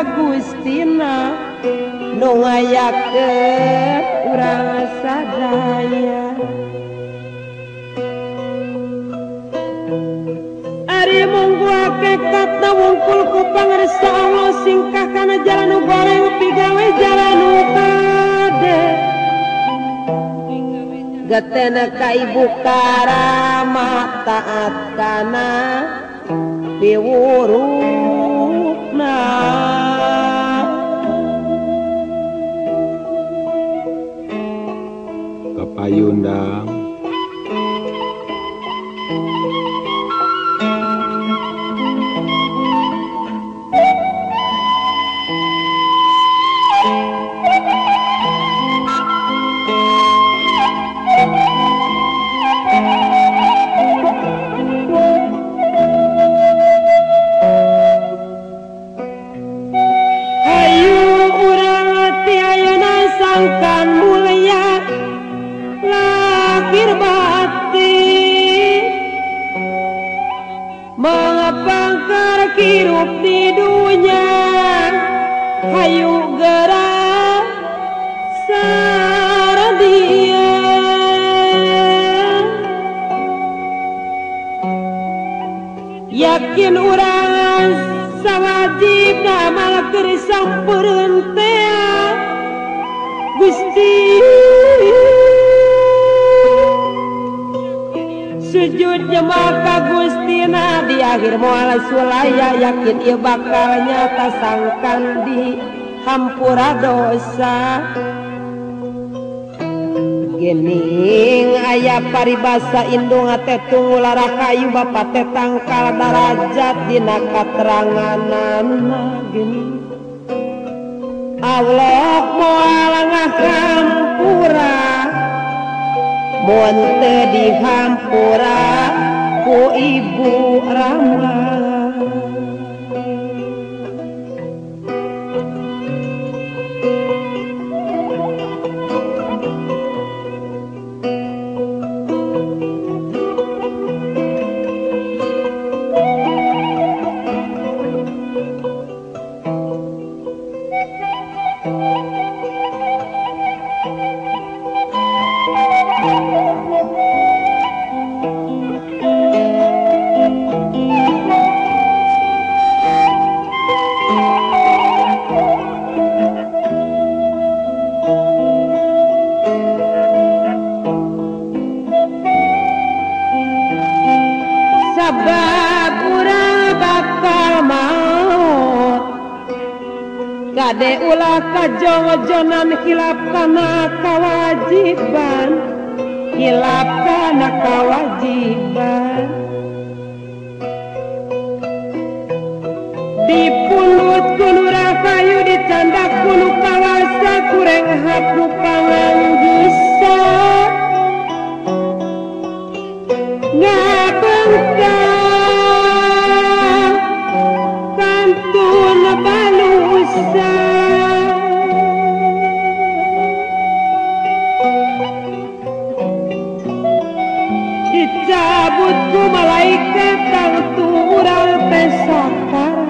ka Gustina nu ngayakeun urang sadaya. Ari munggu hakikatna wungkul ku pangarsa Allah singkah kana jalan nu goreng pigawe jalan nu kade. Getena ka ibu karama taat kana piwurukna. Kapayundang hirup di dunya hayu gerak saradia. Yakin urang sawajib ngamal keur sampeureun teh Gusti. Sujud jemaah ka Gustina di akhir moal sulaya yakin ieu bakal nyata sangkan di hampura dosa. Gening aya paribasa indung teh tunggu lara kayu bapa teh tangkal darajat dina kateranganana geuning. Allah moal ngahampura mun teu dihampura ku Ibu Rama. Sabab urang bakal maot kade ulah kajojonan hilap kana kawajiban, hilap kana kawajiban. Dipunut ku nu kayu dicandak ku nu kawasa kureng hak nu panganggusa. Ngabengkang kantun balusa. Dicabut ku malaikat tangtu urang teh sakara.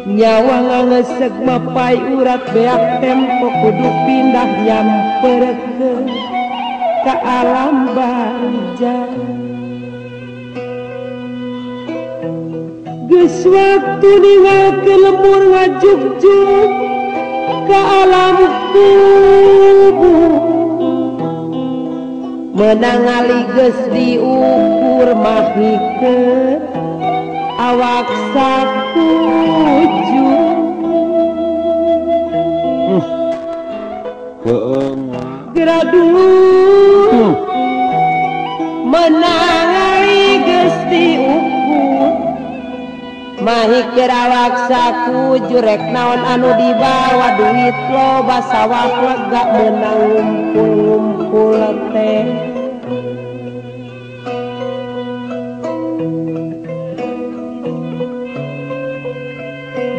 Nyawa ngangeseg mapai urat beak tempo kudu pindah nyamperkeun ka alam barzah. Geus waktu ninggalkeun lembur ngajugjug ka alam kubur. Meunang ali geus diukur mahikeun awak sakujur. Gradu menang ali geus diukur mahikeun awak sakujur. Rek naon anu dibawa duit loba sawah lega meunang ngumpul-ngumpul teh.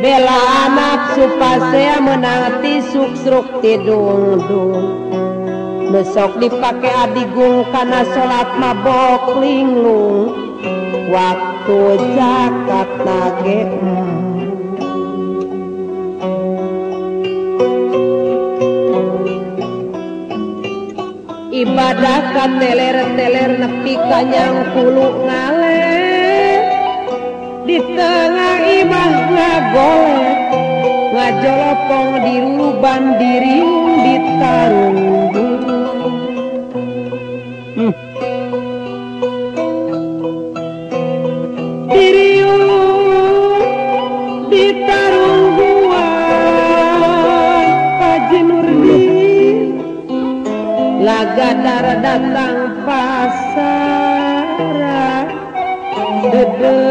Bela anak supasea menang tisuk sruk tidung-dung. Besok dipake adigung kana salat mabok linglung. Waktu zakat nage. Lumadah ka teler-teler nepi ka nyangkulu ngaler di tengah imah ngagolek ngajolopong di ruban diriung ditarunggu. Diriung ditarungguan Haji Nurdin lagadar datang pasara dede.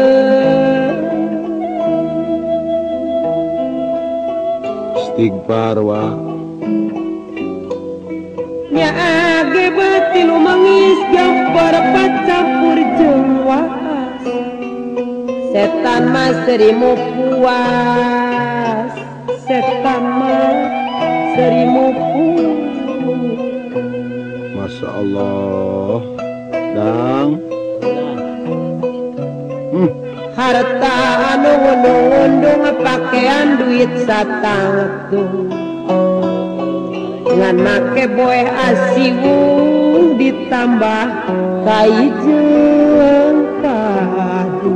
Istighfar wa nya age beuti lumangis gampar pacampur jeung waas setan mah serimu puas setan mah serimu puas. Masya Allah dang. Harta anu ngundung-undung pakaian duit satangtung ngan make boeh asiwung ditambah kaijeung kadu.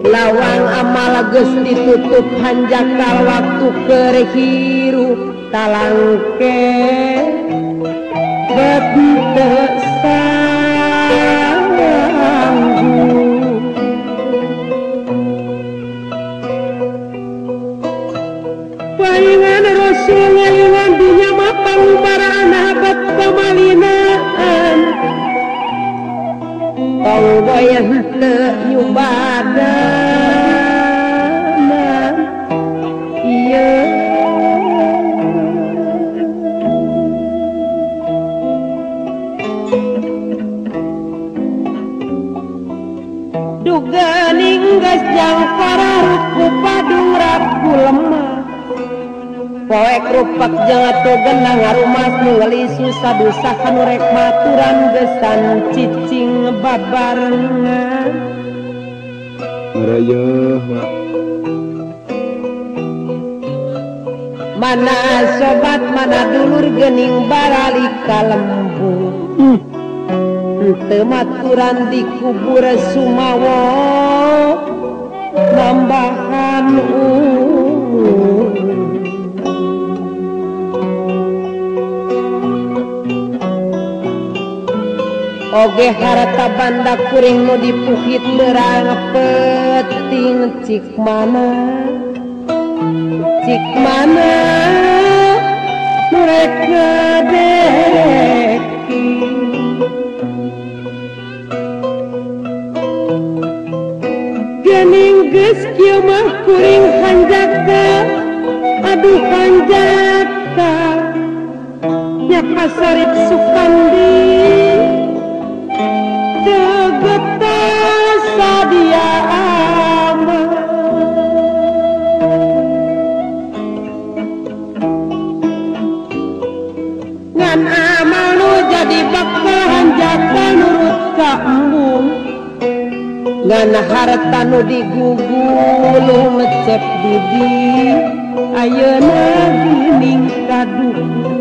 Lawang amal geus ditutup hanjakal waktu keur hirup talangke beteu sanggup. Palingan Rasul ngalingan dunya mah pangubaraan habat pamalinaan tong boy henteu nyubadana ieu. Duga ninggas jang pararut ku padung raku lemah poek rupak jeung atuh genang ngarumas nungeli susah dusa kanu rek maturan gesan cicing babarengan ngarayeuh mak. Mana sobat mana dulur geuning baralik ka lembur teu maturan dikubur sumawa nambahan umur. Oge harta banda kuring nu dipuhit berang peting cik mana cik mana nu rek ngadeki. Gening geus kieu mah kuring hanjaka aduh hanjaka nya pasarip Sukandi tegetas sadia aman. Ngan amal nu jadi bakal hanjaka nurut ka embung ngan harta nu digugulung cep didi ayeuna geuning kaduku.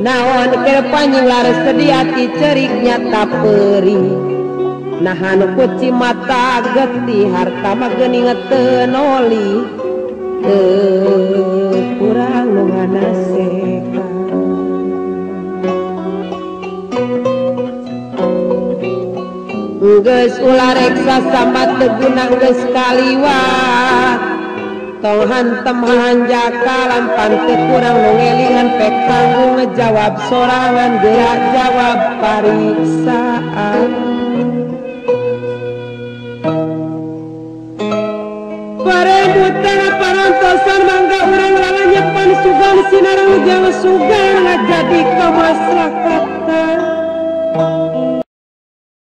Naon keur panjing lares sedih ati cerik nyata perih nahan kuci mata getih harta mah geuning teu noli teu kurang nu nganasehat. Geus ulah reksa sambat teu guna geus kaliwat tong hantem hanjaka lampan teu kurang nu ngelingan pek tanggung ngejawab sorangan gerak jawab pariksaan. Parebutan parantosan mangga urang lalanyepan sugan sinareng jeung sugan ngajadi kamaslahatan.